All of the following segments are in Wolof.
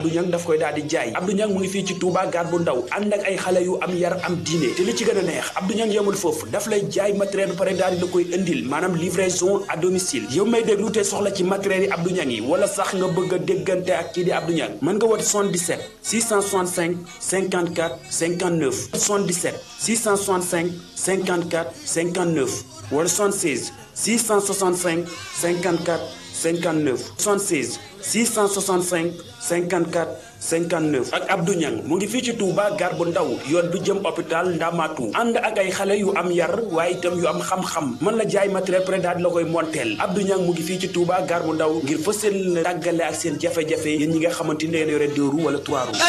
Abdou Niang daf koy daal di jaay. Abdou Niang mu ngi fii ci Touba Gare bu Ndaw ànd ak ay xale yu am yar am diine te li ci gën a neex Abdou Niang yemul foofu daf lay jaay matériel ba pare daal di la koy indil maanaam livraison à domicile. yow may déglu te soxla ci matériel yi Abdou Niang yi wala sax nga bëgg a déggante ak kii di Abdou Niang mën nga woote 77 665 54 59 77 665 54 59 wala 76 665 54 59 76 665 54 59 ak Abdou Niang mu ngi fii ci Touba Gare bu Ndaw yoon bi jëm hôpital Ndamatou ànd ak ay xale yu am yar waaye itam yu am xam-xam mën la jaay matériel prêt daal di la koy monteel Abdou Niang mu ngi fii ci Touba Gare bu Ndaw ngir fa seen tàggale ak seen jafe-jafe yéen ñi nga xamante ne yéen yore 2 roues wala 3 roues.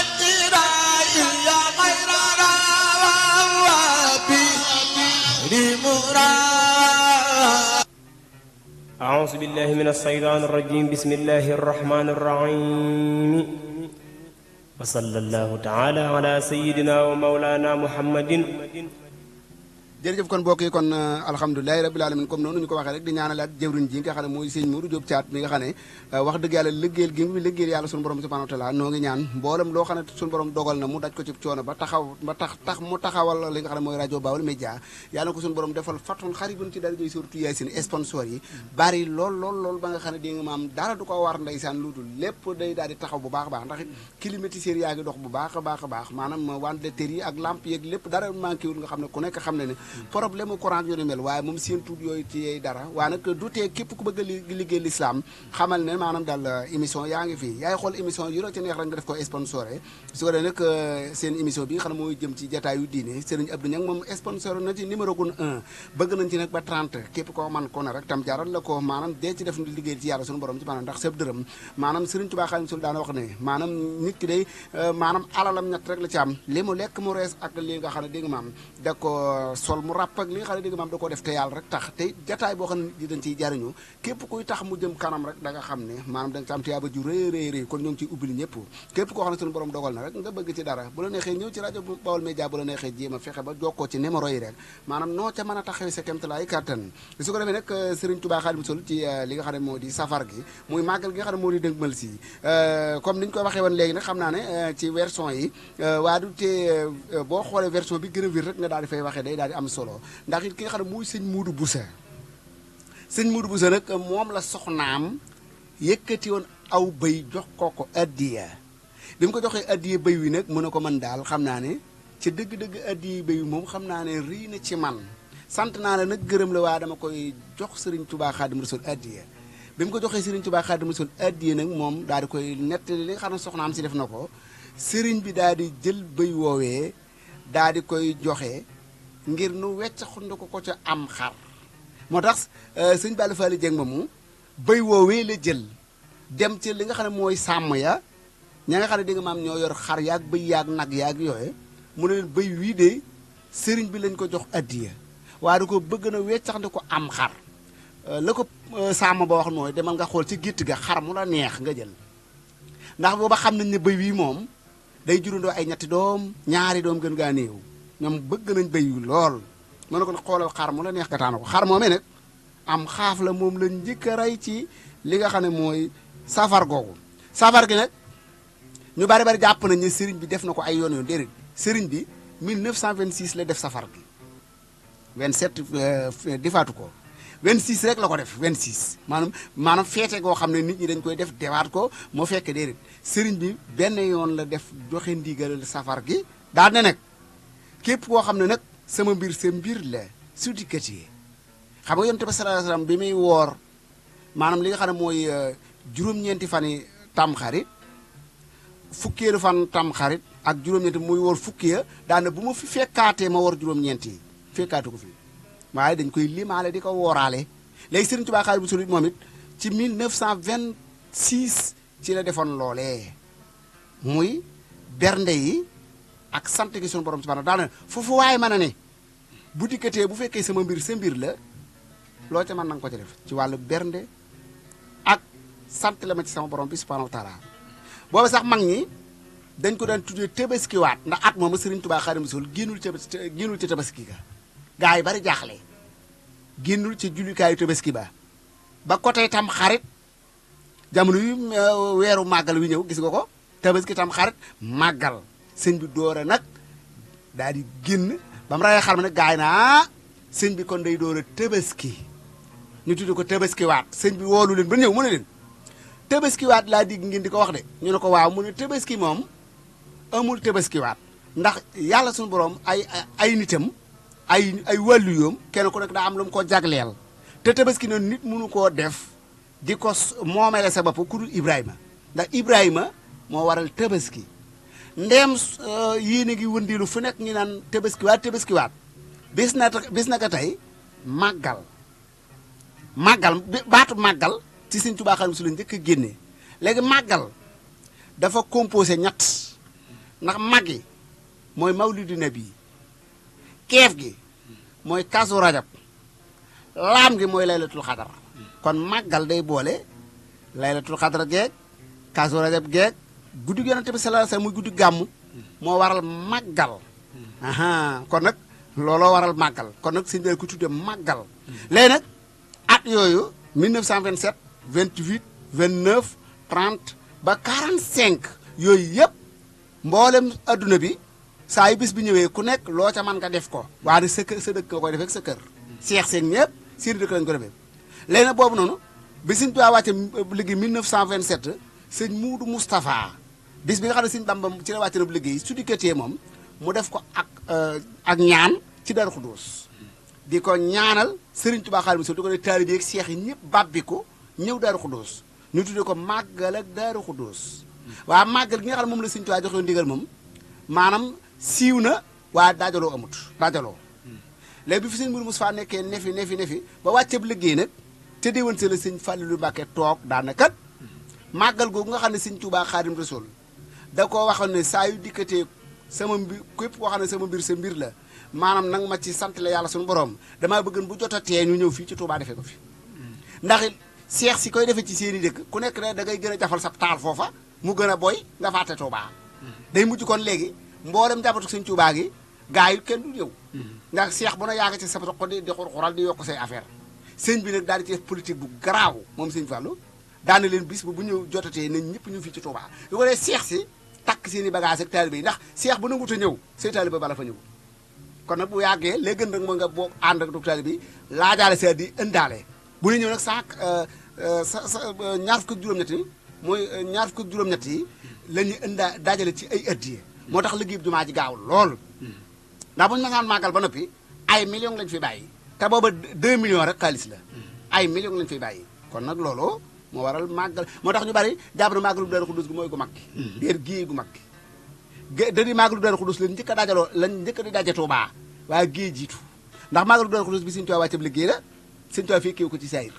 أعوذ بالله من الشيطان الرجيم بسم الله الرحمن الرحيم وصلى الله تعالى على سيدنا ومولانا محمد. jërëjëf kon mbokk yi kon alhamdulilahi rabbil alamin comme noonu ñu ko waxee rek di ñaanalaat jëwriñ ji nga xam ne mooy sëñ Modou Diop Thiat mi nga xam ne wax dëgg yàlla liggéeyal gi mu liggéeyal yàlla suñu borom subhanahu wa taala noo ngi ñaan mboolem loo xam ne suñu borom dogal na mu daj ko ci coono ba tax mu taxawal li nga xam ne mooy rajo Baol Média yàlla na ko suñu borom defal fatul xaribun ci dara joy surtout Yaasin sponsor yi bari lool ba nga xam ne di nga maam dara du ko war ndeysaan lu dul lépp day daal di taxaw bu baax a baax ndax climatiseur yaa ngi dox bu baax a baax maanaam ventilateur yi ak lampe yeeg lépp dara manqué wul nga xam ne ku nekk xam ne ne problème courant yu ni mel waaye moom seen tuut yooyu ci dara waaye nag du tee képp ku bëgg a liggéey l'islam xamal ne maanaam daal émission yaa ngi fii yaay xool émission yu la ci neex rek nga def ko sponsoré su ko dee nag seen émission bi nga xam ne mooy jëm ci jataayu diine Serigne Abdou Niang moom sponsor na ci numéro gun 1 bëgg nañ ci nag ba 30 képp koo man ko ne rek tam jaral la ko maanaam dee ci def liggéey ci yàlla suñu borom ci maanaam ndax sëb dërëm maanaam Serigne Touba Xaadimu Rasuul daana wax ne maanaam nit ki day maanaam alalam ñett rek la ci am li mu lekk mu rees ak li nga xam ne dégg nga maam da ko sol mu ràpp ak li nga xam ne dégg nga maam da ko def te yàlla rek tax te jataay boo xam ne di dañ ciy jariñu képp kuy tax mu jëm kanam rek da nga xam ne maanaam da nga ci am tiyaaba ju rëy kon ñoo ngi ciy ubbil ñëpp képp koo xam ne suñu borom dogal na rek nga bëgg ci dara bu la neexee ñëw ci rajo Baol Média bu la neexee jéem a fexe ba jokkoo ci numéro yi rek maanaam noo ca mën a taxawee sa kéemtalaay kàttan su ko defee nag Serigne Touba Xaadimu Rasuul ci li nga xam ne moo di safar gi muy màggal gi nga xam ne moo di dëgmal si comme ni ñu ko waxee woon léegi nag xam naa ne ci version yi waa du te boo xoolee version bi gën a wér rek nga daal di fay waxee day daal di am solo ndax it ki nga xam ne muy sëñ Modou Boussa nag moom la soxnaam yëkkati woon aw bëy jox ko addiya bi mu ko joxee addiya bëy wi nag mu ne ko man daal xam naa ne ci dëgg-dëgg addiya bëy wi moom xam naa ne rii na ci man sant naa la nag gërëm la waa dama koy jox Serigne Touba Xaadimu Rasuul addiya bi mu ko joxee Serigne Touba Xaadimu Rasuul addiya nag moom daal di koy nettali li nga xam ne soxnaam si def na ko Serigne bi daal di jël bëy woowee daal di koy joxe ngir nu wecc xund ko ca am xar moo tax sëñ Balla Fally Dieng moomu bëy woowee la jël dem ci li nga xam ne mooy sàmm ya ña nga xam ne di nga maam ñoo yor xar yaag bëy yaag nag yaag yooye mu ne leen bëy wii de sëriñ bi lañ ko jox addiya waaye da ko bëgg na weccaxndi ko am xar la ko sàmm ba wax mooy demal nga xool ci gétt ga xar mu la neex nga jël ndax booba xam nañ ne bëy wii moom day jurandoo ay ñetti doom ñaari doom gën gaa néew ñoom bëgg nañ bëy wi lool mën na ko xoolal xar mu la neex nga taana ko xar moomee nag am xaaf la moom la njëkk a rey ci li nga xam ne mooy safar googu safar gi nag ñu bari jàpp nañ ne sëriñ bi def na ko ay yoon déedéet sëriñ bi 1926 la def safar gi 27 defaatu ko 26 rek la ko def 26 maanaam feete goo xam ne nit ñi dañ koy def dewaat ko moo fekk déedéet sëriñ bi benn yoon la def joxe ndigalal safar gi daal ne nag képp koo xam ne nag sama mbir sa mbir la su dikkatee xam nga yonent bi sallallahu alayhi wasallam bi muy woor maanaam li nga xam ne mooy juróom-ñeenti fan yi tamxarit fukkeelu fan tamxarit ak juróom-ñeenti muy woor fukki ya daane bu ma fi fekkaatee ma woor juróom-ñeenti yi fekkaatu ko fi waaye dañ koy limaale di ko wooraale léegi Serigne Touba Xaadimu Rasuul moom it ci 1926 ci la defoon loolee muy bernde yi ak sant gi suñu borom subhanahu daana foofu waaye mën a ne bu dikkatee bu fekkee sama mbir sa mbir la loo ca mën na nga ko ci def ci wàllu bernde ak sant la ma ci sama borom bi subhanahu wa taala booba sax mag ñi dañ ko daan tuddee tabaskiwaat ndax at moom Serigne Touba Xaadimu Rasuul génnul ci tabaski ga gaa yi bari jaaxle génnul ci jullikaayu tabaski ba côté tam xarit jamono yu weeru màggal wi ñëw gis nga ko tabaski tam xarit màggal sëñ bi doora nag daal di génn ba mu rayee xar ma nag gaay naa sëñ bi kon day door a tabaski ñu tudde ko tabaski waat sëñ bi woolu leen ba ñëw mu ne leen tabaski waat laa digg ngeen di ko wax de ñu ne ko waaw mu ne tabaski moom amul tabaski waat ndax yàlla suñu borom ay nitam ay wàllu yoom kenn ku nekk daa am lu mu ko jagleel te tabaski noonu nit mënu koo def di ko moomele sa bopp ku dul Ibrahima ndax Ibrahima moo waral tabaski ndeem yéen a ngi wëndilu fu nekk ñu naan tabaski waat bis na ka tey màggal baatu màggal ci Sëñ Tuubaa Xaadimu Rasuul la njëkk a génnee léegi màggal dafa composé ñett ndax mag yi mooy mawlidu nabi keef gi mooy kasu rajab laam gi mooy laylatul xadar kon màggal day boole laylatul xadar geeg kasu rajab geeg guddi Yonent bi sallallahu alayhi wasallam muy guddi gàmmu moo waral màggal kon nag looloo waral màggal kon nag sëñ bi ko tudde màggal léegi nag at yooyu 1927 28 29 30 ba 45 yooyu yëpp mboolem adduna bi saa yu bis bi ñëwee ku nekk loo ca mën nga def ko waaye sa kër sa dëkk nga koy defee ak sa kër seex seen ñëpp seen dëkk lañ ko defee léegi nag boobu noonu bi sëñ Tuubaa wàcce liggéey 1927 sëñ Muudu Moustapha bis bi nga xam ne sëñ Bamba ci la wàcce na bu liggéey su dikkatee moom mu def ko ak ñaan ci Daaru Xudoos di ko ñaanal Sëriñ Tuubaa Xaadimu Rasuul di ko ne taalibe ak seex yi ñëpp bàbbi ko ñëw Daaru Xudoos ñu tuddee ko màggal ak Daaru Xudoos waaw màggal gi nga xam ne moom la Sëriñ Tuubaa joxe ndigal moom maanaam siiw na waaye daajaloo amut daajaloo léegi bi fi sëñ Mourou Moustapha nekkee nefi ba wàcceeb liggéey nag te déwén se la sëñ Fàllilu Mbàkke toog daanakat màggal googu nga xam ne Sëriñ Tuubaa Xaadimu Rasuul da koo waxoon ne saa yu dikkatee sama mbir képp koo xam ne sama mbir sa mbir la maanaam nag ma ci sant la yàlla suñu borom damaa bëgg bu jotatee ñu ñëw fii ci Touba defee ko fi ndax seex si koy defee ci seen i dëkk ku nekk ne da ngay gën a jafal sa taal foofa mu gën a boy nga fàtte Touba day mujj kon léegi mboolem njabootu Sëñ Touba gi gaa yi kenn du ñëw ndax seex bu na yaaga ci sa ko di xurxural di yokk say affaire sëñ bi nag daal di ci def politique bu garaaw moom Sëñ Fallu daana leen bis bu ñëw jotatee nañ ñëpp ñu fii ci Touba yu ko dee seex si takk seen i bagage ak taalibe yi ndax seex bu nangut a ñëw say taalibe bala fa ñëw kon nag bu yàggee léegi gën nag moo nga boo ànd ak taalibe bi laajaale sa di ëndaale bu ñu ñëw nag ñaar fukk ak juróom-ñett yi mooy ñaar fukk ak juróom-ñett yi la ñuy dajale ci ay addiye moo tax liggéey jumaa ji gaaw lool ndax bu ñu masaan màggal ba noppi ay millions lañ fi bàyyi te booba 2 millions rek xaalis la ay millions lañ fi bàyyi kon nag loolu moo waral màggal moo tax ñu bari jàpp na màggalu Daaru Xudoos gi mooy gu mag gi déer gii gu mag gi da di màggalu Daaru Xudoos lañ njëkk a dajaloo lañ njëkk a di daje Tuubaa waaye gii jiitu ndax màggalu Daaru Xudoos bi Sëñ Tuubaa wàccab liggéey la Sëñ Tuubaa fekkee ko ci saayir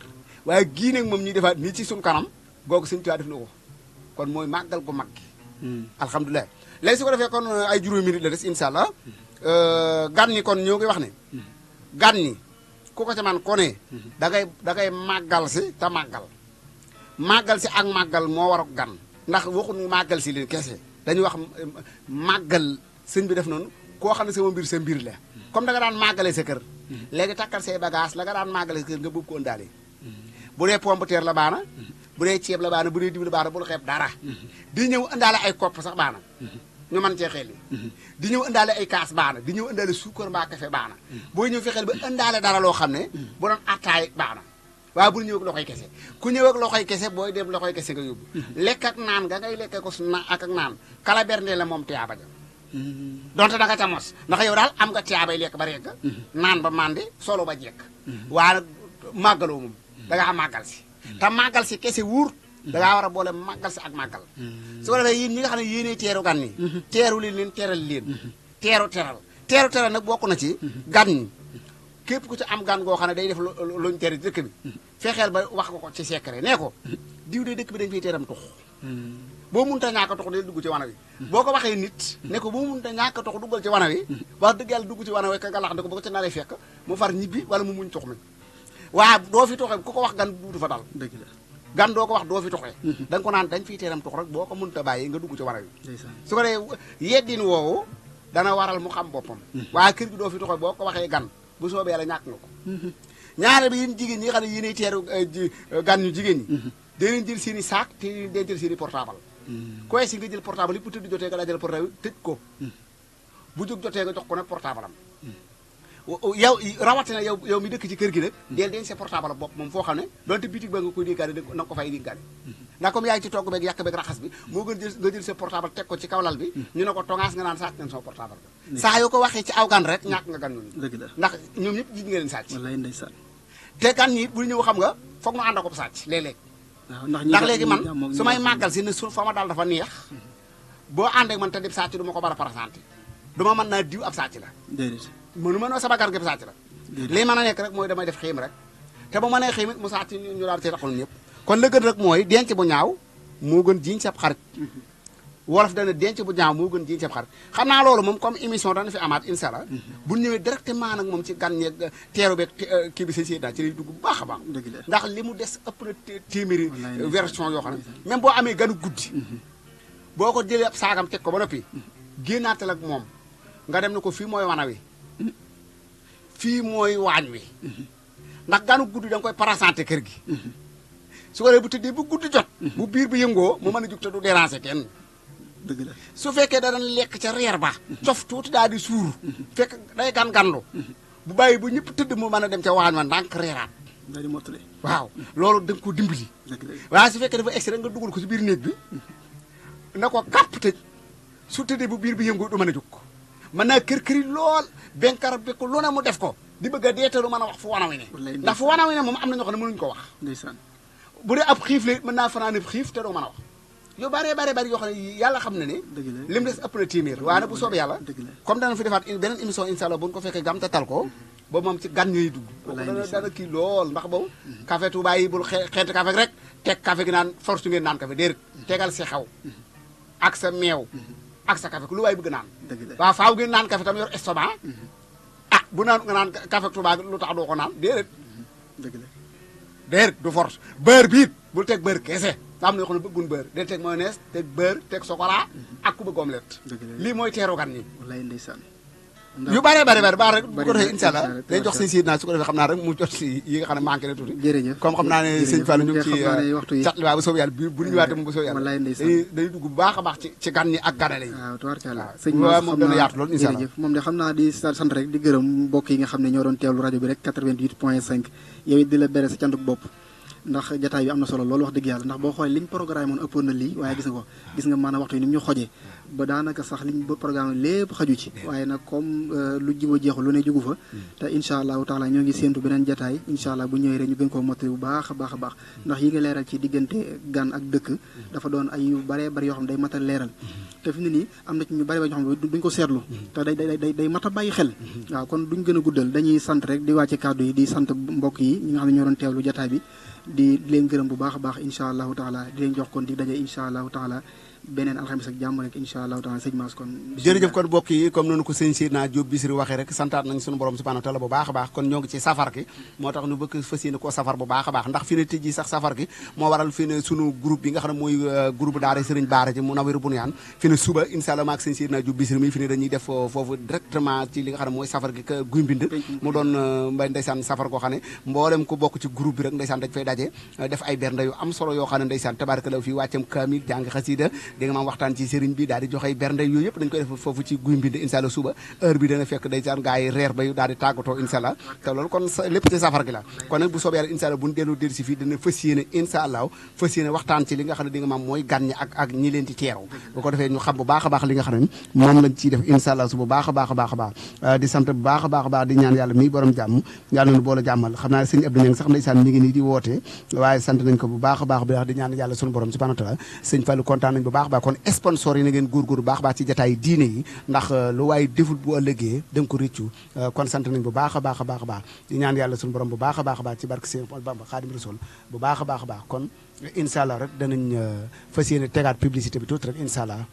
waaye gii nag moom ñuy defaat nii ci suñu kanam googu Sëñ Tuubaa def na ko kon mooy màggal gu mag gi alhamdulilah léegi su ko defee kon ay juróomi minute la des incha allah gan ñi kon ñoo ngi wax ne gan ñi ku ko ca man ko ne da ngay màggal si te màggal si ak màggal moo war a gan ndax waxuñu màggal si leen kese dañuy wax màggal sëñ bi def noonu koo xam ne sama mbir sa mbir la comme da nga daan màggale sa kër léegi takkal say bagage la nga daan màggale sa kër nga bëgg ko ëndaale bu dee pomme de terre la baana bu dee ceeb la baana bu dee diw la baana bul xeeb dara di ñëw ëndaale ay kopp sax baana ñu mën cee xel di ñëw ëndaale ay kaas baana di ñëw ëndaale suukar mbaa kafe baana booy ñëw fexeel ba ëndaale dara loo xam ne bu doon attaay baana waaw bul ñëw ak loxoy kese ku ñëw ak loxoy kese booy dem loxoy kese nga yóbbu lekk ak naan nga ngay lekkee ko ak naan kala bernde la moom tiyaaba ja donte da nga ca mos ndax yow daal am nga tiyaabay lekk ba regg naan ba màndi solo ba jekk waaye nag màggaloo moom da nga xam màggal si te màggal si kese wuur da ngaa war a boole màggal si ak màggal su ko defee yéen ñi nga xam ne yéenee teeru gan ñi teeru leen teral leen teeru nag bokk na ci gan ñi képp ku ci am gan goo xam ne day def luñ tere dëkk bi fexeel ba wax nga ko ci secret nee ko diw de dëkk bi dañ fiy teeram tux boo mënta ñàkk a tux de dugg ci wana wi boo ko waxee nit ne ko boo mënta ñàkk a tux duggal ci wana wi wax dëgg yàlla dugg ci wana wi ka nga lax ne ko ba ko ci naree fekk mu far ñibbi wala mu muñ tux mi waaw doo fi tuxee ku ko wax gan duutu fa dal dëgg la gan doo ko wax doo fi tuxee da nga ko naan dañ fiy teeram tux rek boo ko mënta bàyyi nga dugg ci wana wi su ko dee yeddin woowu dana waral mu xam boppam waaye kër gi doo fi tuxee boo ko waxee gan bu soobee yàlla ñàkk nga ko ñaare bi yéen jigéen ñi nga xam ne yéenay teeru gan ñu jigéen ñi da leen jël seen i saak te leen jël seen i portable koy si nga jël portable yi bu tëdd jotee nga daa jël portable tëj ko bu jóg jotee nga jox ko nag portable am yow rawatina yow mi dëkk ci kër gi nag deel denc sa portable bopp moom foo xam ne doonte bitig ba nga koy dénkaane na nga ko fay dénkaane ndax comme yaa ngi ci togg beeg yàq beeg raxas bi moo gën nga jël sa portable teg ko ci kawlal bi ñu ne ko tongaas nga naan sàcc nañ sama portable bi saa yoo ko waxee ci aw gan rek ñàkk nga gan ñooñu ndax ñoom ñëpp gis nga leen sàcc wallaay ndeysaan te gan ñi bu ñëw xam nga foog nu ànd ko sàcc léeg-léeg ndax léegi man su may màggal si ne su fa ma daal dafa neex boo àndeek man te dib sàcc du ma ko bara présenté du ma mën naa diw ab sàcc la mënu ma noo sama gar gëpp sàcc la lii mën a nekk rek mooy damay def xiim rek te bu mënee xiim it mu sàcc ñu daal ci taxul ñëpp kon la gën rek mooy denc bu ñaaw moo gën jiiñ sab xarit wolof dana denc bu ñaaw moo gën jiiñ sab xarit xam naa loolu moom comme émission dana fi amaat incha allah bu ñëwee directement nag moom ci gan ñeeg teeru beeg kii bi seen naa ci lay dugg bu baax a baax ndax li mu des ëpp na téeméeri version yoo xam ne même boo amee ganu guddi boo ko jëlee ab saagam teg ko ba noppi génnaatal ak moom nga dem ne ko fii mooy wana wi fii mooy waañ wi ndax ganu guddi da nga koy présenté kër gi su ko defee bu tëddee bu guddi jot bu biir bi yëngoo mu mën a jug te du déranger kenn dëgg la su fekkee da doon lekk ca reer ba cof tuuti daal di suur fekk day gan-ganlu bu bàyyi bu ñëpp tëdd mu mën a dem ca waañ wa ndànk reeraat daal di mottali waaw loolu da nga ko dimbali waaye su fekkee dafa egsi rek nga dugal ko si biir néeg bi na ko kàpp tëj su tëddee bu biir bi yëngoo du mën a jug mën naa kër-këri lool benkar bi ko lu ne mu def ko di bëgg a deetalu mën a wax fu wana wi ne ndax fu wana wi ne moom am na ñoo xam ne mënuñu ko wax ndeysaan bu dee ab xiif la mën naa fanaan ab xiif te doo mën a wax yow bari yoo xam ne yàlla xam na ne lim des ëpp na téeméer waaye nag bu soobee yàlla comme dana fi defaat beneen émission incha allah bu ñu ko fekkee gam te tal ko boobu moom ci gan ñuy dugg dana kii lool ndax boobu café Touba yi bul xeeti café rek teg café gi naan force ngeen naan café déedéet tegal si xaw ak sa meew ak sa café ku lu waay bëgg naan waaw faaw ngeen naan café tam yor estomac bu naan nga naan café Touba lu tax doo ko naan déedéet déedéet du force beurre bi it bul teg beurre kese am na yoo xam ne bëggun beurre day teg mayonnaise teg beurre teg chocolat ak ku bëgg omelette lii mooy teeru gan ñi wallaay ndeysaan yu bari baax rek bu ko defee incha allah day jox sëñ Sidna su ko defee xam naa rek mu jot si yi nga xam ne manqué na tuuti jërëjëf comme xam naa ne sëñ Fallou ñu ngi ci cat li waaw bu soobee yàlla bu ñu ñëwaatee moom bu soobee wallaay yàlla ndeysaan day dugg bu baax a baax ci gan ñi ak ganale yi waaw tubaarkàlla sëñ waaw moom dana yaatu loolu incha allah jërëjëf moom de xam naa di sant rek di gërëm mbokk yi nga xam ne ñoo doon teewlu rajo bi rek 88.5 yow it di la bere sa cantuk bopp ndax jataay bi am na solo loolu wax dëgg yàlla ndax boo xoolee liñ programme woon ëppoon na lii waaye gis nga maanaam waxtu yi ni mu ñu xojee ba daanaka sax liñ programme lépp xaju ci waaye nag comme lu jibo jeexul lu ne jugu fa te incha allahu taala ñoo ngi séentu beneen jataay incha allah bu ñëwee rek ñu gën koo mottali bu baax a baax a baax ndax yi nga leeral ci diggante gan ak dëkk dafa doon ay yu baree bari yoo xam ne day matal leeral te fi mu ne nii am na ci ñu bari ba ñoo xam ne duñ ko seetlu te day mat a bàyyi xel waaw kon duñ gën a guddal dañuy sant rek di wàcce kàddu yi di sant mbokk yi ñi nga xam ne ñoo doon teewlu jataay bi di leen gërëm bu baax a baax incha allahu taala di leen jox kon di daje incha allahu taala beneen alxamis ak jàmm rek incha allahu taala sëñ Mass kon jërëjëf kon mbokk yi comme noonu ko sëñ Sidna Diop Bichri waxee rek santaat nañ suñu borom subhanahu wa taala bu baax a baax kon ñoo ngi ci safar gi moo tax ñu bëgg fas yéene koo safar bu baax a baax ndax fi ne tijji sax safar gi moo waral fi ne sunu groupe bi nga xam ne mooy groupe daara Serigne Bara ji mu nawiru bunu yaan fi ne suba incha allah maak sëñ Sidna Diop Bichri mi fi ne dañuy def foofu directement ci li nga xam ne mooy safar gi ka guy mbind mu doon mbay ndeysaan safar koo xam ne mboolem ko bokk ci groupe bi rek ndeysaan dañ fay daje def ay bernde yu am solo yoo xam ne ndeysaan tabaarkalla fii wàccam kaamil jàng xasida di nga maam waxtaan ci sëriñ bi daal di joxe bernde yooyu yëpp dañ koy def foofu ci guy mbind incha allah suba heure bi dana fekk ndeysaan gaa yi reer ba daal di tàggatoo incha allah te loolu kon lépp ci safar gi la kon nag bu soobee yàlla incha allah bu ñu dellu si fii dana fas yéene incha allah fas yéene waxtaan ci li nga xam ne di nga maam mooy gan ñi ak ñi leen ci teeru bu ko defee ñu xam bu baax a baax li nga xam ne moom lañ ciy def incha allah su bu baax a baax a baax a baax di sant bu baax a baax a baax di ñaan yàlla mi borom jàmm yàlla nañu boole jàmmal xam naa sëñ Abdou Niang sax ndeysaan mi ngi nii di woote waaye sant nañ ko bu baax a baax di ñaan yàlla sunu borom subhanahu wa taala sëñ Fallou kontaan nañ bu baax a baax kon sponsor yi na ngeen góorgóorlu baax a baax ci jataay diine yi ndax lu waaye deful bu ëllëgee da nga ko rëccu kon sant nañ bu baax a baax a baax a baax di ñaan yàlla sunu borom bu baax a baax a baax ci barke Sëñ Bamba Xaadim Rasul bu baax a baax a baax kon incha allah rek danañ fas yéene tegaat publicité bi tuuti rek incha allah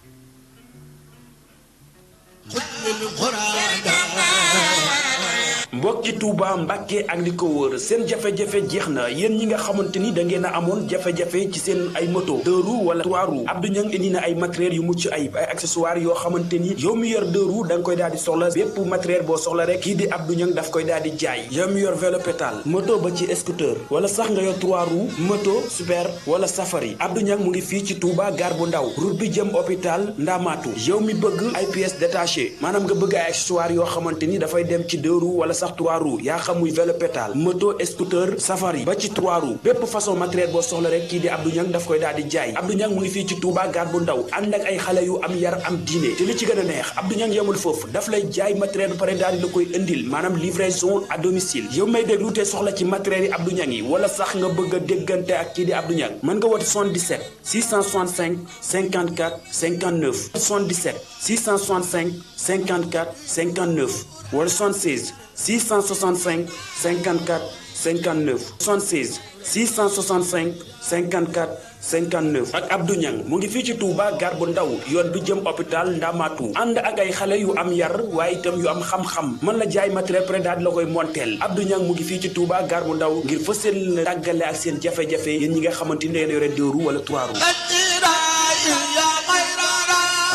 mbokki Touba Mbàkke ak li ko wër seen jafe-jafe jeex na yéen ñi nga xamante ni da ngeen a amoon jafe-jafe ci seen ay moto 2 roues wala 3 roues Abdou Niang indi na ay matériel yu mucc ayib ay accessoires yoo xamante ni yow mi yor 2 roues da nga koy daal di soxla bépp matériel boo soxla rek kii di Abdou Niang daf koy daal di jaay yow mi yor vélo pétale moto ba ci scooter wala sax nga yor 3 roues moto super wala safari Abdou Niang mu ngi fii ci Touba gare bu ndaw route bi jëm hôpital Ndamatou yow mi bëgg ay pièces détachées maanaam nga bëgg ay accessoires yoo xamante ni dafay dem ci 2 roues wala sax 3 roues yaa xam muy vélo pétale moto scooter safari ba ci 3 roues bépp façon matériel boo soxla rek kii di Abdou Niang daf koy daal di jaay Abdou Niang mu ngi fii ci Touba gare bu ndaw ànd ak ay xale yu am yar am diine te li ci gën a neex Abdou Niang yemul foofu daf lay jaay matériel ba pare daal di la koy indil maanaam livraison à domicile yow may déglu te soxla ci matériel yi Abdou Niang yi wala sax nga bëgg a déggante ak kii di Abdou Niang mën nga woote 77 665 54 59 77 665 54 59 wala 76 665 54 59 76 665 54 59 ak Abdou Niang mu ngi fii ci Touba gare bu ndaw yoon bi jëm hôpital Ndamatou ànd ak ay xale yu am yar waaye itam yu am xam-xam mën la jaay matériel prêt daal di la koy monteel Abdou Niang mu ngi fii ci Touba gare bu ndaw ngir fa seen tàggale ak seen jafe-jafe yéen ñi nga xamante ni yéen yore 2 roues wala 3 roues.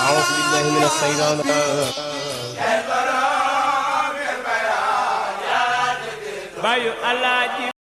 أعوذ بالله من الشيطان الرجيم